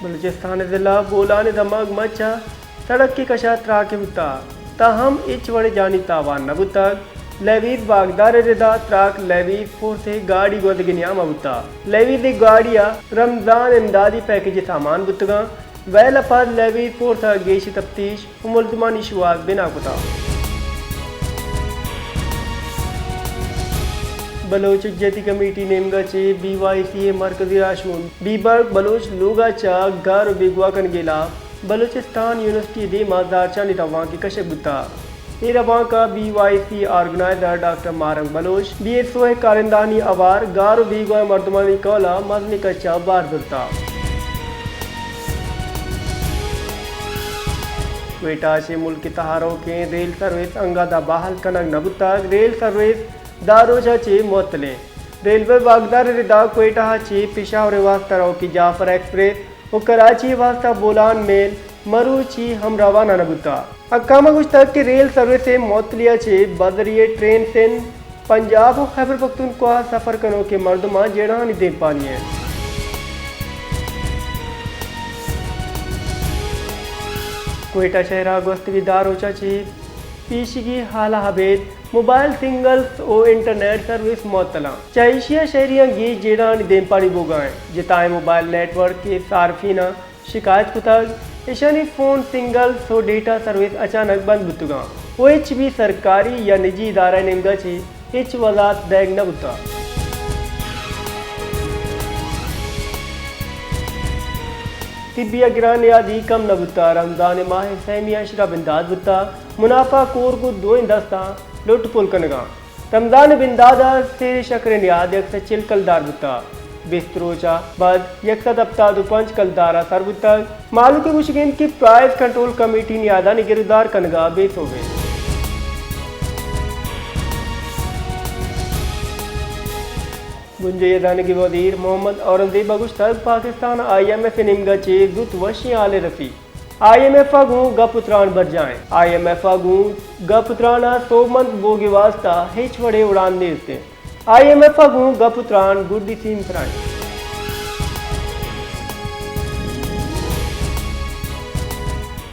بلوچستان ءِ ضلع بولان ءِ دمگ مچ ءَ سڑک ءِ کش ءَ تراکے بوتگ، تاہم ہچ وڑیں جانی تاوان نہ بوتگ۔ لیویز باگدار ءِ ردا تراک لیویز فورس ءِ گاڑی گوزگ ءِ نیام ءَ بوتگ۔ لیویز ءِ گاڑی ءَ رمضان امدادی پیکج ءِ سامان بوتگ اَنت۔ ویل ءَ پد لیویز فورس ءَ گیشیں تفتیش ءُ ملزمانی شوہاز بنا کتگ۔ بلوچ یکجہتی کمیٹی نیمگ ءَ چہ بی وائی سی ءِ مرکزی راہشون بیبرگ بلوچ لوگ ءَ چہ گار ءُ بیگواہ کنگ ءِ ہلاپ بلوچستان یونیورسٹی ءِ دیم ءَ زہرچانی روانکے کشگ بوتگ۔ اے روانک ءَ B Y C organiser doctor Mahrang Baloch, B S O ءِ کارندہانی ہوار گار ءُ بیگواہ مردمانی کہول ءَ مزنیں کچ ءَ بہر زرتگ۔ کوئٹہ ءَ چہ ملک ءِ تہا روکیں ریل سروس انگت ءَ بحال کنگ نہ بوتگ، ریل سروس داں روچ ءَ چہ معطل اِنت۔ ریلوے باگدار ءِ ردا کوئٹہ ءَ چہ پشاور ءِ واستہ روکیں جعفر ایکسپریس ءُ کراچی ءِ واستہ بولان میل مروچی ہم روانہ نہ بوتگ۔ حکام ءَ گوشتگ کہ ریل سروس ءِ معطلی ءَ چہ بذریعہ ٹرین سندھ، پنجاب ءُ خیبر پختونخوا ءَ سفر کنوکیں مردماں جیڑہانی دیمپانی اِنت۔ کوئٹہ شہر ءَ گوستگیں داں روچ ءَ چہ پیشیگی حال ءَ ابید موبائل سنگلز ءُ انٹرنیٹ سروس معطل اَنت۔ چہ ایشی ءَ شہریاں گیش جیڑہانی دیمپانی بوگ ءَ اِنت۔ جتائیں موبائل نیٹ ورک ءِ صارفیناں شکایت کتگ، ایشانی فون سنگلز ءُ ڈیٹا سروس اچانک بند بوتگ اَنت ءُ ہچ بھی سرکاری یا نجی ادارہ ءِ نیمگ ءَ چہ ہچ وضاحت دئیگ نہ بوتگ۔ طبی ءَ گران نیادی کم نہ بوتگ، رمضان ءِ ماہ ءِ سیمی اشرا بندات بوتگ، منافع کور گوں دوئیں دستاں لٹ پل کنگ ءَ اَنت۔ رمضان ءِ بندات ءَ سیر ءُ شکر ءِ نیاد یک سد چل کلدار بوتگ، بیست روچ ءَ بعد یک سد ہپتاد ءُ پنچ کلدار ءَ سر بوتگ۔ مہلوک ءِ گوشگ اِنت کہ پرائس کنٹرول کمیٹی نیادانی گرودار کنگ ءَ بے سوب اِنت۔ بنجاہی ءِ دانگی وزیر محمد اورنگزیب ءَ گوشتگ، پاکستان ءَ آئی ایم ایف ءِ نیمگ ءَ چہ زوت وشیں ہالے رسی۔ آئی ایم ایف ءَ گوں گپ ءُ تران برجاہ اِنت۔ آئی ایم ایف ءَ گوں گپ ءُ تران ءَ سوبمند بوگ ءِ واستہ ہچ وڑیں اڑاند نیست اِنت۔ آئی ایم ایف ءَ گوں گپ ءُ تران گڈی سیم سرا اِنت۔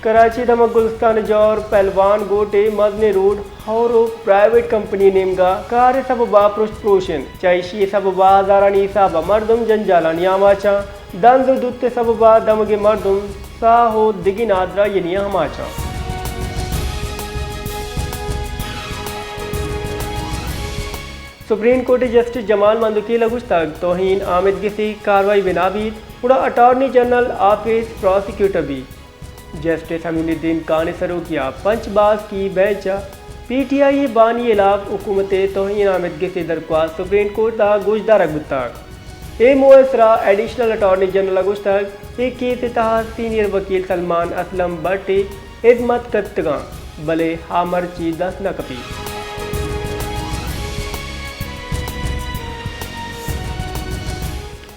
کراچی ءِ دمگ گلستان ءِ جور پہلوان گوٹ ءِ مزنیں روڈ ہور ءُ پرائیویٹ کمپنی ءِ نیمگ ءَ کار ءِ سبب ءَ پرشت پروش اِنت۔ چہ ایشی ءِ سبب ءَ ہزارانی حساب ءَ مردم جنجالانی آماچ اَنت۔ دنز ءُ دوت ءِ سبب ءَ دمگی مردم ساہ ءُ دگہ نادراہیانی آماچ اَنت۔ سپریم کورٹ ءِ جسٹس جمال مندوخیل ءَ گوشتگ، توہین آمیدگسی کاروائی بنا بیت، گڑا اٹارنی جنرل آفس پراسیکیوٹر بیت۔ جسٹس حمیم الدین خان ءِ سروکی ءَ پنچ باسکی بینچ ءَ پی ٹی آئی ءِ بانی ءِ ہلاپ حکومت ءِ توہین آمیدگس ءِ درخواست سپریم کورٹ ءَ گوشدارگ بوتگ۔ اے موہ ءِ سرا ایڈیشنل اٹارنی جنرل ءَ گوشتگ، اے کیس ءِ تہا سینئر وکیل سلمان اسلم بٹ ءِ ہدمت کرتگاں، بلے آ مرچی دست نہ کپیت۔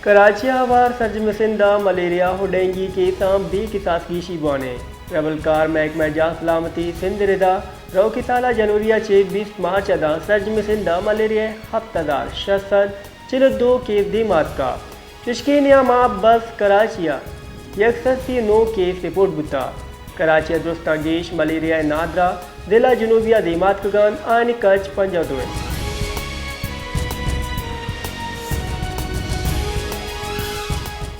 کراچی ءَ ہوار سرجمیں سندھ ءَ ملیریا ءُ ڈینگی کیساں بے کساس گیشی بوان اِنت۔ ربلکار محکمہ جان سلامتی سندھ ءِ ردا روکی سال ءِ جنوری ءَ چہ بیست مارچ ءَ داں سرجمیں سندھ ءَ ملیریا ءِ ہپت ہزار شش سد چل ءُ دو کیس دیم ءَ اتکگ۔ چشکے نیام ءَ بس کراچی ءَ یک سد سی ءُ نو کیس رپورٹ بوتگ۔ کراچی ءَ درستاں گیش ملیریا ءِ نادراہ ضلع جنوبی ءَ دیم ءَ اتکگ اَنت، آیانی کچ پنجاہ ءُ دو اِنت۔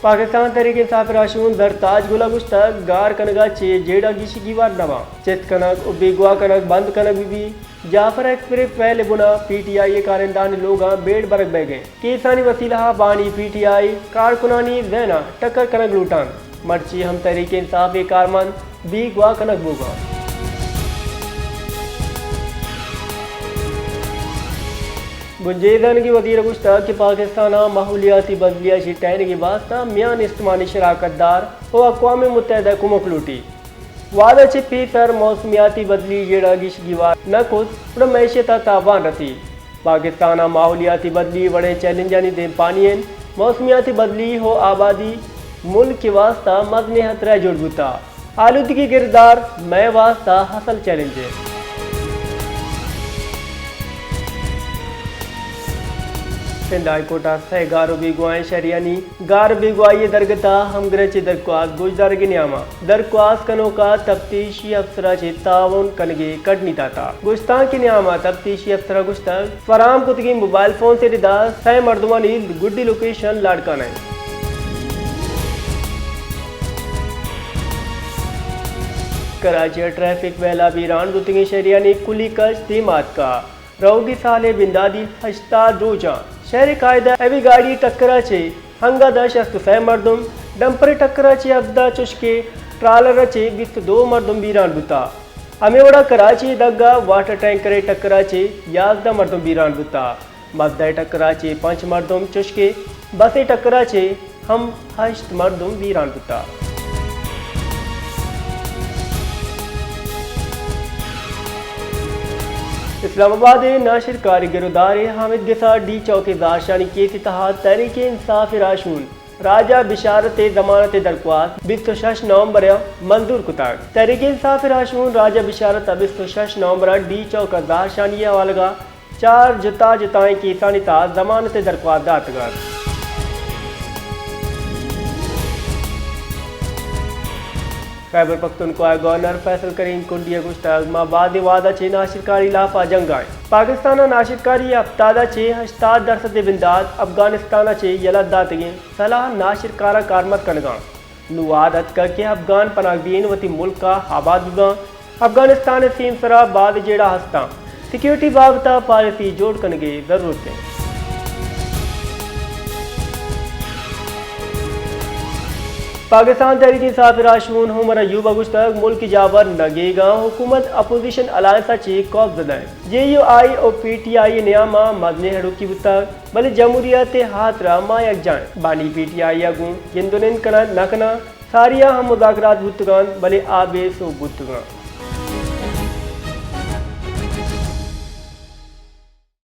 پاکستان تحریک انصاف ءِ راہشون زرتاج گل ءَ گوشتگ، گار کنگ ءَ چہ جیڑہ گیشی گیوار نہ باں، چست کنگ ءُ بیگواہ کنگ بند کنگ بہ بیت۔ جعفر ایکسپریس ویل ءِ بن ءَ پی ٹی آئی ءِ کارندہانی لوگاں بیڑ برگ بئیگ ءَ اِنت۔ کیسانی وسیلہ ءَ بانی پی ٹی آئی کارکنانی ذہن ءَ ٹکر کنگ لوٹ اَنت۔ مرچی ہم تحریک انصاف ءِ کارمند بیگواہ کنگ بوگ ءَ اَنت۔ بنجاہی زانگی وزیر ءَ گوشتگ کہ پاکستان ءَ ماحولیاتی بدلی ءَ چہ ٹہینگ ءِ واستہ میان استمانی شراکت دار ءُ اقوام متحدہ ءِ کمک لوٹیت۔ وہد ءَ چہ پیسر موسمیاتی بدلی ءِ جیڑہ گیش گیوار نہ کت، گڑا معیشت ءَ تاوان رسیت۔ پاکستان ءَ ماحولیاتی بدلی ءِ وڑیں چیلنجانی دیمپانی اِنت۔ موسمیاتی بدلی ءُ آبادی ملک ءِ واستہ مزنیں خطرہ جوڑ بوتگ۔ آلودگی ءِ گردار مئے واستہ اصل چیلنج اِنت۔ سندھ ہائی کورٹ ءَ سئے گار ءُ بیگواہیں شہریانی گار ءُ بیگواہی ءِ درگت ءَ ہمگرنچ ءِ درخواست گوشدارگ ءِ نیام ءَ۔ درخواست کنوک ءَ تفتیشی افسر ءَ چہ تعاون کنگ ءِ کڈنی داتگ۔ گشتانک ءِ نیام ءَ تفتیشی افسر ءَ گوشتگ، فراہم کتگیں موبائل فونز ءِ ردا سئے مردمانی گڈی لوکیشن لاڈ کنائینت۔ کراچی ءَ ٹریفک ویل ءَ بیران بوتگیں شہریانی کلی کش دیم ءَ آتکگ۔ روگی سال ءِ بنداتی ہشتاد روچ اَنت۔ شہر ءِ قائد ءَ ہیوی گاڑی ٹکر ءَ چہ ہنگت ءَ شست ءُ سئے مردم، ڈمپر ءِ ٹکر ءَ چہ ہبدہ چشکہ ٹرالر ءَ چہ بیست ءُ دو مردم بیران بوتگ۔ ہمے وڑا کراچی ءِ دگ ءَ واٹر ٹینکر ءِ ٹکر ءَ چہ یازدہ مردم بیران بوتگ۔ مزدہ ءِ ٹکر ءَ چہ پنچ مردم چشکہ بس ءِ ٹکر ءَ چہ ہم ہشت مردم بیران بوتگ۔ اسلام آباد ءِ ناشرکاری گرودار ءِ حامد گسا ڈی چوک ءِ زہرشانی کیس ءِ تہا تحریک انصاف ءِ راہشون راجہ بشارت ءِ ضمانت ءِ درخواست بیست ءُ شش نومبر ءَ منظور کتگ۔ تحریک انصاف ءِ راہشون راجہ بشارت ءَ بیست ءُ شش نومبر ءَ ڈی چوک ءَ زہرشانی ءِ حوالگ ءَ چار جتا جتائیں کیسانی تہا ضمانت ءِ درخواست داتگ اَت۔ خیبر پختونخوا ءِ گورنر فیصل کریم کنڈی ءَ گوشتگ، ما بازیں وہد ءَ چہ ناشرکاری لاپ ءَ جنگ ءَ ایں۔ پاکستان ءَ ناشرکاری ءِ ہپتاد ءَ چہ ہشتاد درسد ءِ بندات افغانستان ءَ چہ یلہ داتگیں سلاہ ناشرکاراں کارمرز کنگ ءَ اَنت۔ نوں وہد اتکگ کہ افغان پناہ گزین وتی ملک ءَ آباد بہ باں۔ افغانستان ءِ سیمسر ءَ باز جیڑہ ہستاں۔ سیکورٹی بابت ءَ پالیسی جوڑ کنگ ءِ ضرورت اِنت۔ پاکستان تحریک انصاف ءِ راہشون عمر ایوب ءَ گوشتگ، ملک جاور نہ گیگ ءَ، حکومت اپوزیشن الائنس ءَ چہ خوف زدہ اِنت۔ جے یو آئی ءُ پی ٹی آئی ءِ نیام ءَ مزنیں ہڑوکی بوتگ، بلے جمہوریت ءِ ہاترا ما یکجاہ ایں۔ بانی پی ٹی آئی ءَ گوں گند ءُ نند کناں نہ کناں، ساری ءَ ہم مذاکرات بوتگ اَنت، بلے آ بے سوب بوتگ اَنت۔